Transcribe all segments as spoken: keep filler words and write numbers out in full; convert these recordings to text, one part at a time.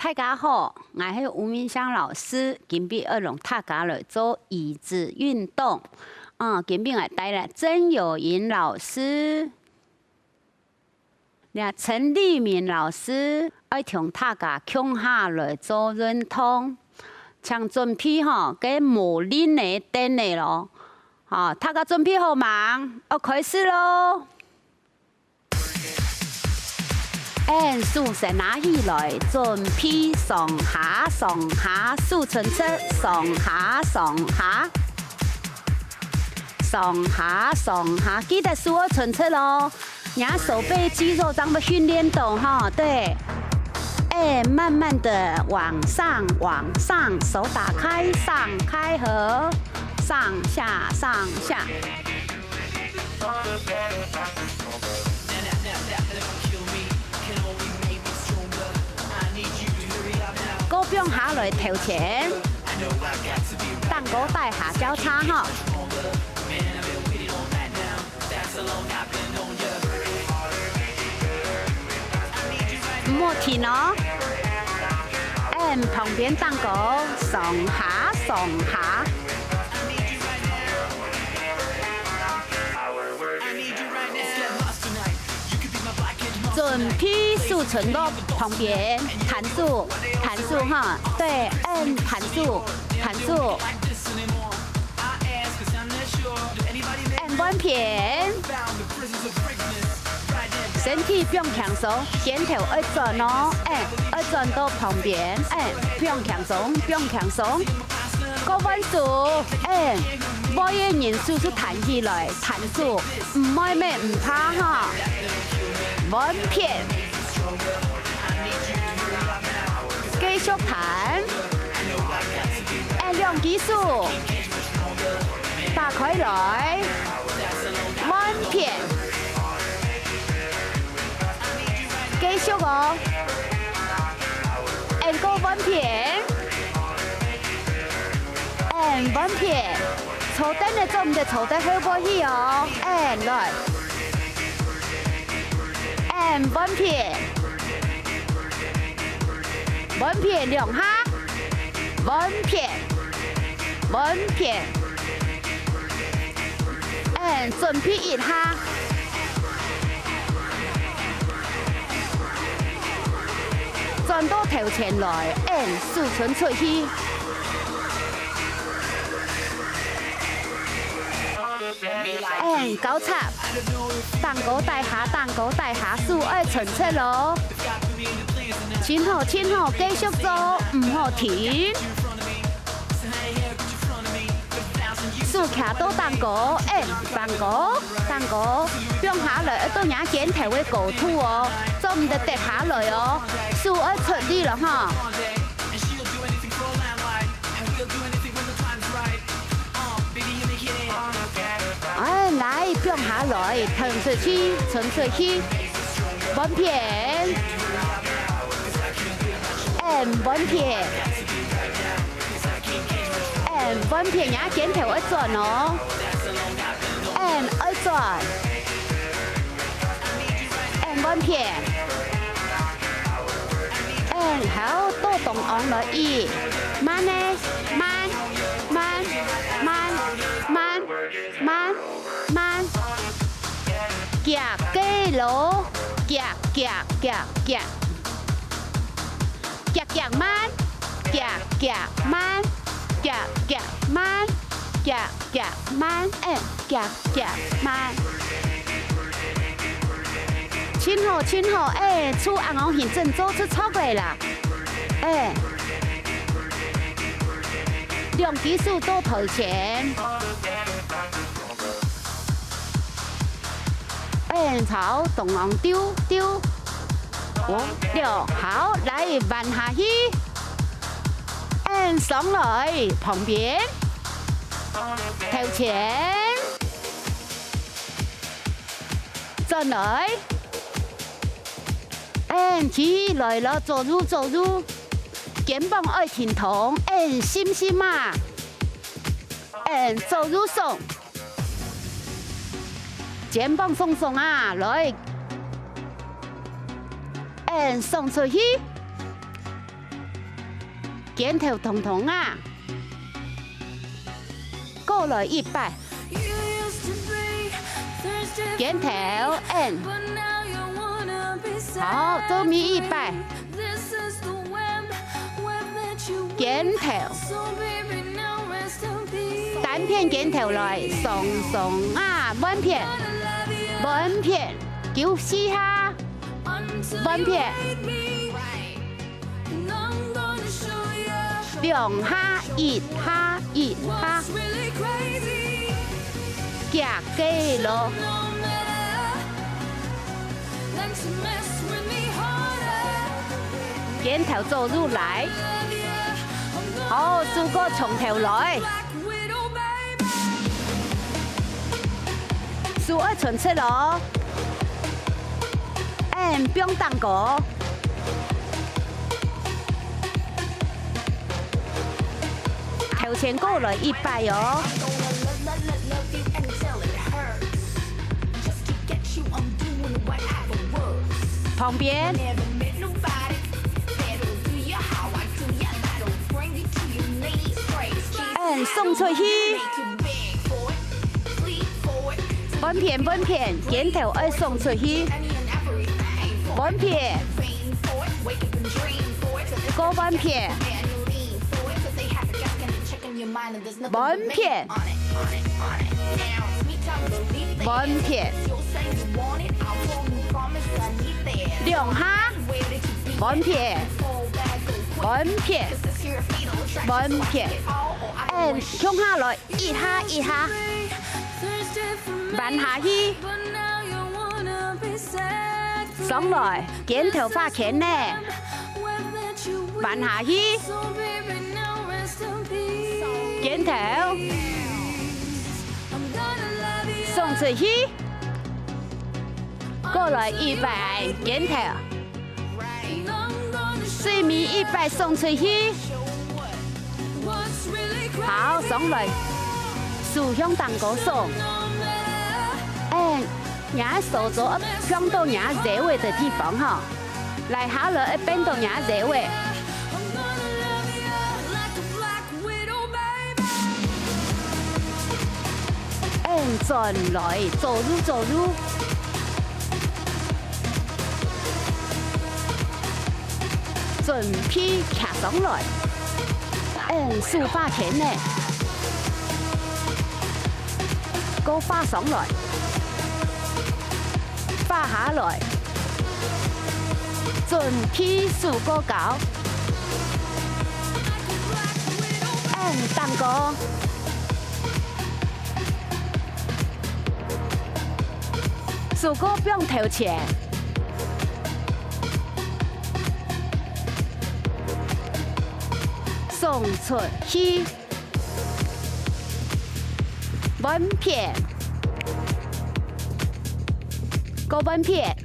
大家好，𠊎係吳明香老師，今晡日愛同大家來做椅子運動。啊，今晡日𠊎帶來曾友瑩老師，這陳立明老師，愛同大家共下來做運動。請準備吼，該無輪个凳仔咯。好，大家準備好吂？愛開始咯！ 𫣆手先拿起來，準備上下上下，手伸直，上下上下，上下上下，記得手愛伸直哦。若手背肌肉正會訓練到吼，對。𫣆慢慢的往上往上，手打開，上開合，上下上下。 過放下來頭前，頂高底下交叉吼。毋好停哦。𫣆旁邊頂高，上下上下。 準備手伸落旁邊，彈手，彈手哈，對，𫣆彈手，彈手。𫣆換片，身體放輕鬆，肩頭愛轉哦，𫣆愛轉到旁邊，𫣆放輕鬆，放輕鬆。 過換手，𫣆，背个人手就彈起來，彈手，毋會咩，毋怕哈。換片，繼續彈，𫣆兩隻手打開來，換片，繼續哦。 𫣆過換片，𫣆換片，坐凳仔做毋得坐到後背去哦，𫣆來，𫣆換片，換片兩下，換片，換片，𫣆準備一下。 轉到頭前來，𫣆手伸出去。𫣆交叉，頂高底下，頂高底下，手愛伸直咯。真好，真好，繼續做，毋好停。 手擎到頂高，𫣆，頂高，頂高，放下來，愛到若肩頭个高度哦，做毋得跌下來哦，手愛出力了哈。哎，來，放下來，伸出去，伸出去，換片，𫣆，換片。 𫣆換片，若肩頭愛轉哦。𫣆愛轉。𫣆換片。𫣆好，到中央來一，慢呢，慢，慢，慢，慢，慢，慢。夾个咯，夾，夾，夾，夾。 夾夾慢，夾夾慢，夾夾慢，夾夾慢，哎，夾夾慢。真好，真好，哎，手恁樣形正做出錯个啦，哎，兩隻手到頭前。 𫣆朝中央丟，丟。哦，了，好，來，彎下去。𫣆上來，旁邊。頭前。轉來。𫣆起來了，左右，左右。肩膀愛挺動，𫣆信心啊。𫣆左右鬆。 肩膀鬆鬆啊，來。𫣆鬆出去。肩頭動動啊。過來一擺。肩頭，嗯。好，最尾一擺。 肩頭。單片肩頭來，鬆鬆啊，換片，換片，九四下，換片。兩下，一下，一下。 行過路。肩頭左右來。好，手過從頭來。手愛伸直哦。嗯，放頂高。 頭前過來一擺哦。旁邊。嗯，送出去。 換片，換片，肩頭愛送出去。換片，過換片，換片，換片，兩下，換片，換片，換片，嗯，共下來。 一下一下，彎下去，上來，肩頭畫圈呢，彎下去，肩頭，送出去，過來一擺，肩頭。 最尾一擺送出去。好，上來，手向頂高送。嗯，若手肘放到若腰仔个地方吼，來下來放到若腰仔。 嗯，轉來，左右，左右。準備徛上來。嗯，手畫圈呢。過畫上來。 畫下來。準備手過交。嗯，頂高。手過放頭前。送出去。 換片。過換片。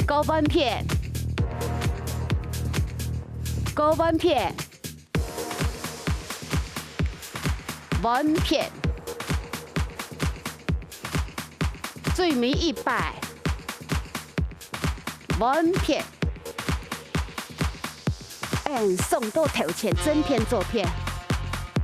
過換片。過換片。換片。最尾一擺。換片。 嗯，送到頭前正片左片。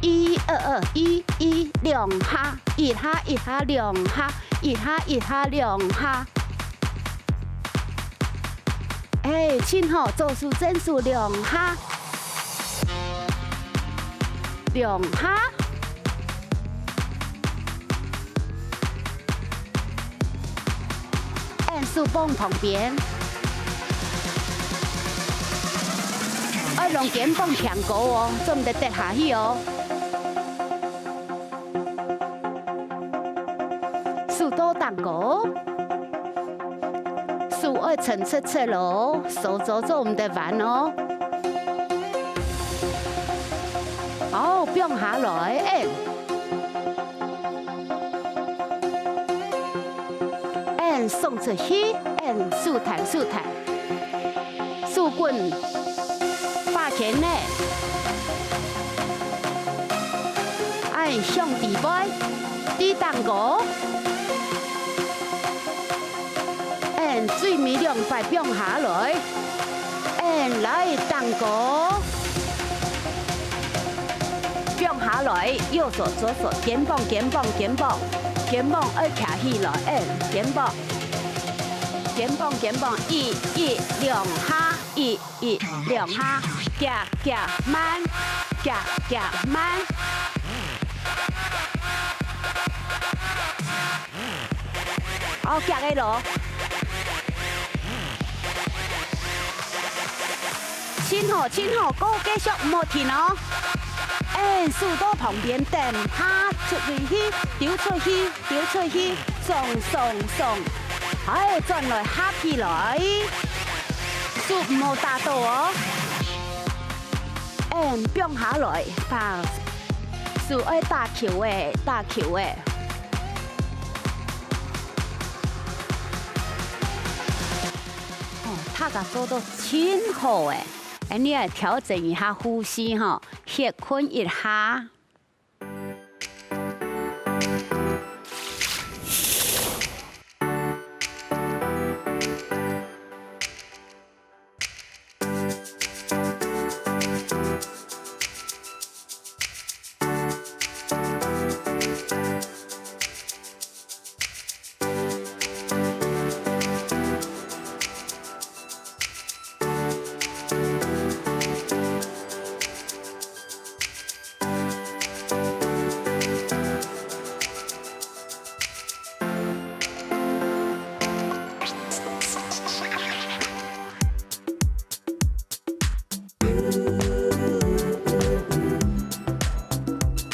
一、二、二，一、一，兩下，一下，一下，兩下，一下，一下，兩下。欸，盡好，左手正手兩下。兩下。 嗯，手放旁邊。愛讓肩膀挺高哦，做毋得跌下去哦。手到頂高，手愛伸直直哦，手肘做毋得彎哦。好，放下來，嗯。 嗯，送出去，嗯，手彈，手彈。手滾，畫圈呢。哎，向底背，底頂高。嗯，最尾兩擺放下來。嗯，來，蛋糕。放下來，右手、左手，肩膀、肩膀、肩膀，肩膀愛徛起來，嗯，肩膀，肩膀、肩膀，一、一、兩下，一、一、兩下，遽、遽、慢，遽、遽、慢。好，遽个囉。 盡好，盡好，過繼續，毋好停哦。嗯，手到旁邊，等下出位去，丟出去，丟出去，鬆鬆鬆。哎，轉來合起來，手毋好打到哦。嗯，放下來，放，手愛打球仔，打球仔。 哦，大家做到盡好欸！恁呢來調整一下呼吸吼，歇睏一下。